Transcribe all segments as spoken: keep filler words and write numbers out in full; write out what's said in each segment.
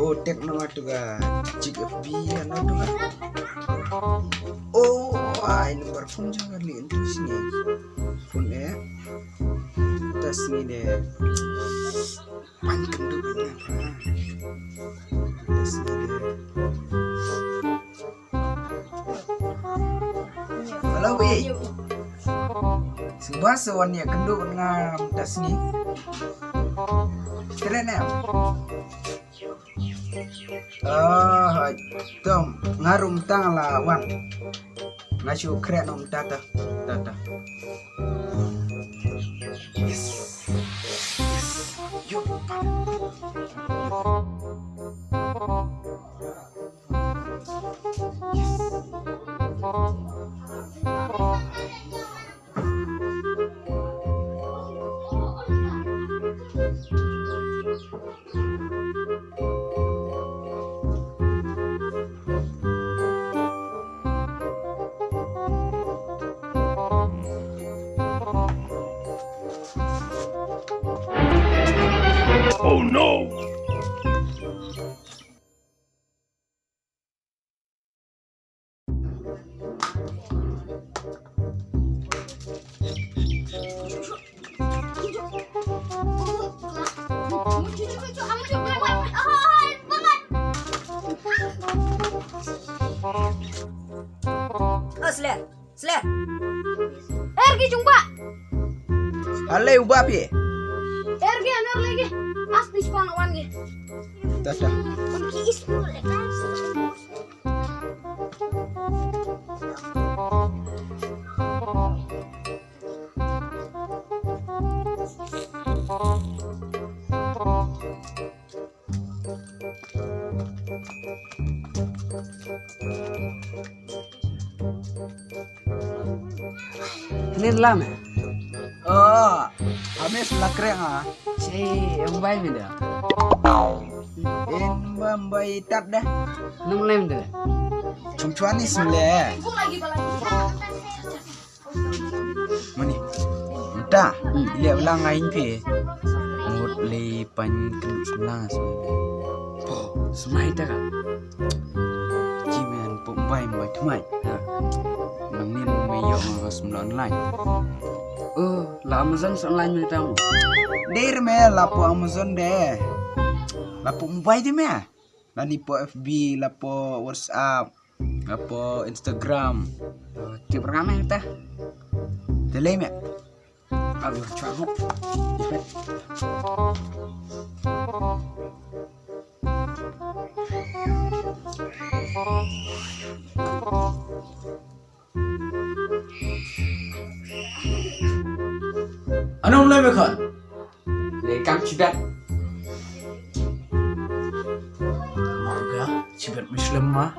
Oh, tekno nga tu ga jik F B ano tu ga. Oh, ai number phone jong nga li entu sini. Phone eh. Tas ni de. Pan kendu ni. Tas ni de. Hello, bi. Suba sa wan ïa kynduh nga mynta sngi. Kren em? Ah, tom, nga ruh mynta nga la wan. Nga shu kren noh mynta ta, ta, ta. Yes. Yes. Yo. Oh no! Asli. Sle. Er ki jumpa. Ale uba pie. Er ki anar lagi. As pis pan wan ki. Tata. Ki is. Nin lam eh? Oh, ames la kreng ah. Che, em bai mi da. Em bam bai tat dah. Nung lem da. Chung chuan ni sim le. Mani. Nta. Hmm. Liap lang ain phi. Ngut le pan ken lang sma. Po, smai ta ka. Ji men pok bai bai thmai. Ha. Nang nin me yo ma sma online. Oh, la Amazon sa online me tang. Der me la po Amazon de. La po mobile de me. La ni po F B, la po WhatsApp. Apo Instagram. Ti program eh ta. Te lei me. Abi chwa ho. Ipet. Anom lei me khan. Le kam chibet. Marga chibet mi slem ma.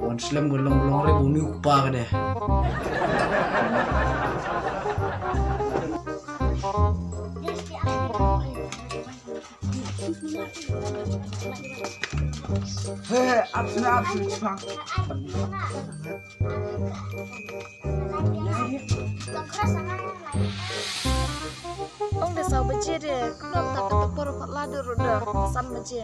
Wan slem ko long long re buni upa ka de. He, ap na ap chang. Ong de saw baje de, kumno ta kata por pat la de ruh de, san baje.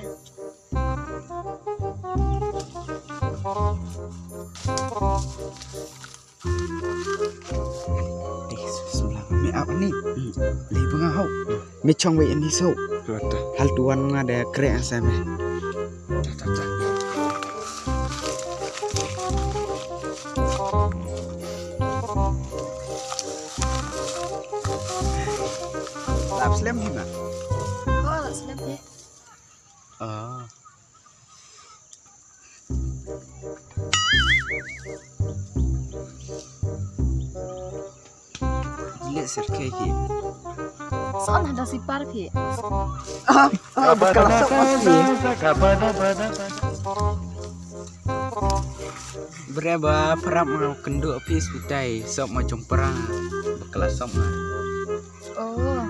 Dih, bismillah. Me ap ni. Hmm. Lei bunga hau. Me chong wei ani so. Hal tuan nga de krek asa me. Ta, ta, ta. Lap slem hi ma. Oh, lap slem hi. Ah. Leh sir khe hi. Son hada sipar phi. Ah, ah, bakal sok mas phi. Bre ba pharap ma kendu phi sputai sok ma jong perang bakal sok ma. Oh.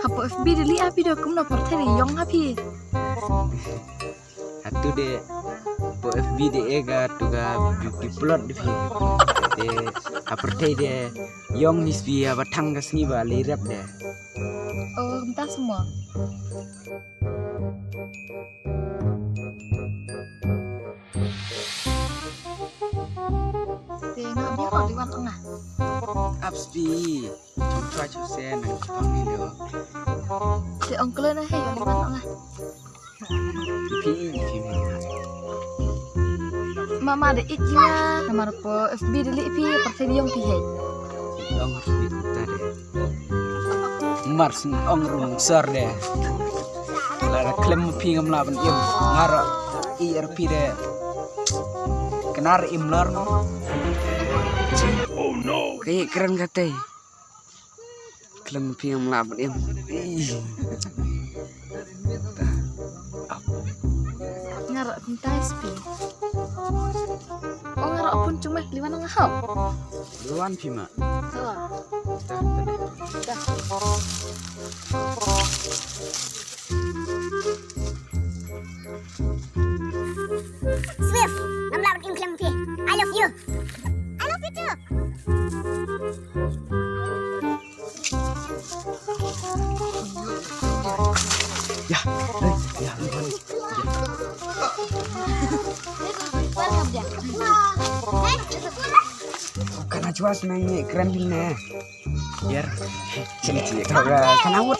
Hapo F B de li api do kumno pyrthei de yong api. Hatu de po F B de e ka tu ka beauty plot de phi. De ha pyrthei de ïong hi spi ha ba thang ka sngi ba lei rep de. Oh, kumta semua. Te nga bi ko di wan ong ah. Ap spi. Chum chwa chum se nang chupang ni do. Te ong kle na he yo di wan ong ah. Phi phi ma. Mama de ik ya. Namar po F B de li phi pyrthei ïong phi he. Ong phi ta de. Mar sing ong rung sar de. Lada khlem phi ngam lah ban im. Ngar i er phi de. Knar im lor no. Oh no. Kayi kren kate. Khlem phi ngam lah ban im. Ih. Ngar kumtai spi. Oh, ngar pun cuma liwan nga hau. Liwan phi ma. Sawa. Dah, dah. Dah. Swift, ngam lah ban im khlem phi. I love you. I love you too. Ya, eh, ya, ya. Kana chwas nang ni kren din ne. Yer, sini ci ka ka na wut.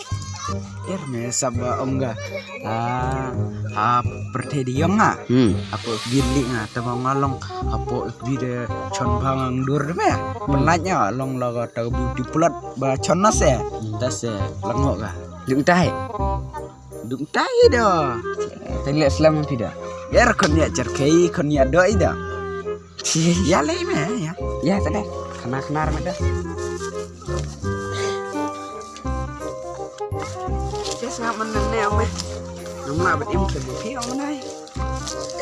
Yer me sab ong ga. Ah, ha pyrthei de ïong nga. Hmm. Apo bili nga tama ngalong apo bi de chon bang ang dur de me. Pynlait nga long la ka ta beauty plot ba chon na se. Ta se lango ga. Ding tai. Ding tai do. Tang le slam phi da. Yer kon ya cherkei kon ya do i da. Ya lei me ya. Ya tade. Khana khana me da. Tes ngam man ne me. Ngam lah ban im khlem phi ong nai.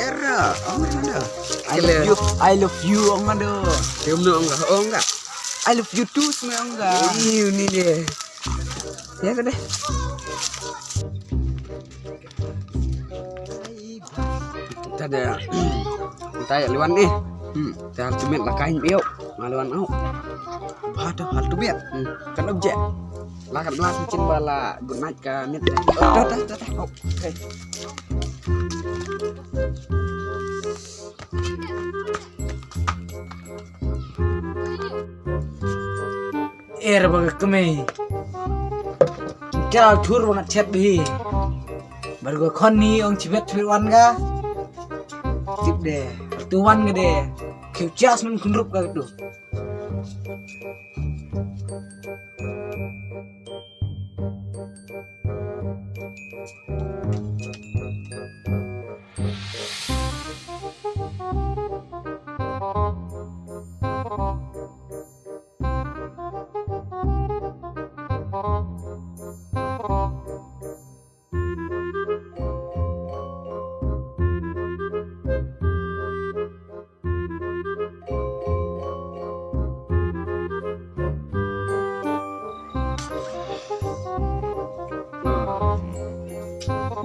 Era ong nai da. I love you. I love you ong nai da. Tem no ong ga ong ga. I love you too me ong ga. Iu ni de. Ya tade. Tade. Tade liwan ni. Hmm. Te hal tumit la kain biu. Nga liwan au. Ba te hal tumit. Hmm. Kan objek. La kat blas mecin bala good night ka mit. Dah, dah, dah, dah. Okay. Er ba ka kmie. Ka thur ba ngat chet bi. Bar ko khon ni ong chibet chibet wan ga. Tip de. Tu wan ga de. Kiu chas nun khun rup ka tu.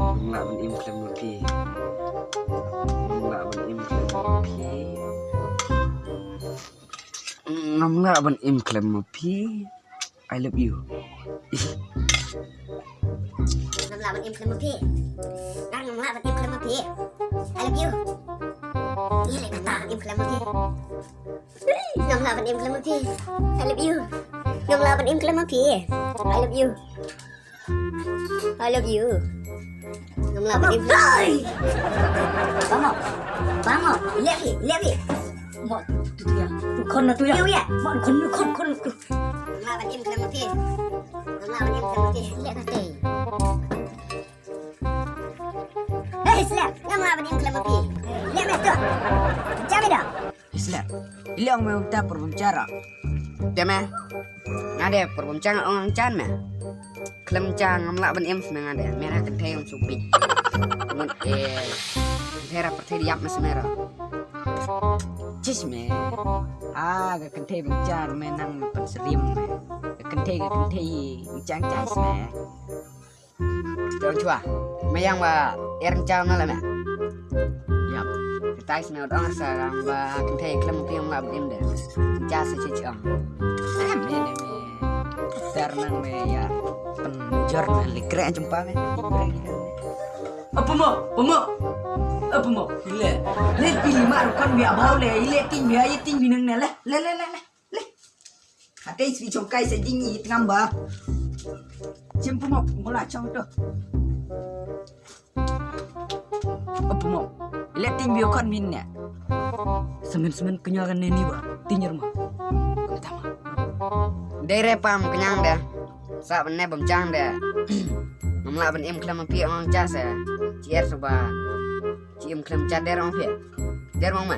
Ngam lah ban im khlem ma phi. Ngam lah ban im khlem ma phi. Ngam lah ban im khlem ma phi. I love you. Ngam lah ban im khlem ma phi. Ngam lah ban im khlem ma phi. I love you. Ngam lah ban im khlem ma phi. I love you. Ngam lah ban im khlem ma phi. I love you. I love you. Ngam lah ban im khlem. Bang. Bang. Lihat ni, lihat ni. Mak tu tu ya. Tu khon tu ya. Ya, ya. Mak khon khon khon. Ngam lah ban im khlem ma phi. Ngam lah ban im khlem ma phi. Lihat kata. Hei, slap. Ngam lah ban im khlem ma phi. Lihat mes tu. Jam ida. Isla. Iliong me uta perbum cara. Te me. Nga de perbum cara ong ang chan me. Khlem cha ngam lah ban im me nga de. Me ra kynthei ong supi. Mut e. Kynthei ra pyrthei diap me smera. Chis me. Ah, ka kynthei bum char me nang me pen serim me. Ka kynthei ka kynthei bum chang chais me. Te ong chwa. Me ïang ba er nchaw na la me. Yap. Tais me ot ong sa rang ba kynthei khlem phi ong la bim de. Cha sa chi chi ong. Em em em. Ter nang me ya. Pen jor me likre jumpa me. Apa mo? Apa mo? Apa mo? Ile. Le pili ma rukan bi abau le. Ile ting bi ayi ting bi nang ne le. Le le le le. Le. Hate swi chong kai sa jing i tngam ba. Chim pumok mula chong to. Pumok. Ile ting bio kon min ne. Semen semen kenya kan ne ni ba. Tinyer ma. Kata ma. Dei re pam kenyang de. Sa benne bam chang de. Ngam lah ban im khlem phi ong cha se. Chier suba. Chi im khlem cha der ong phi. Der ong ma.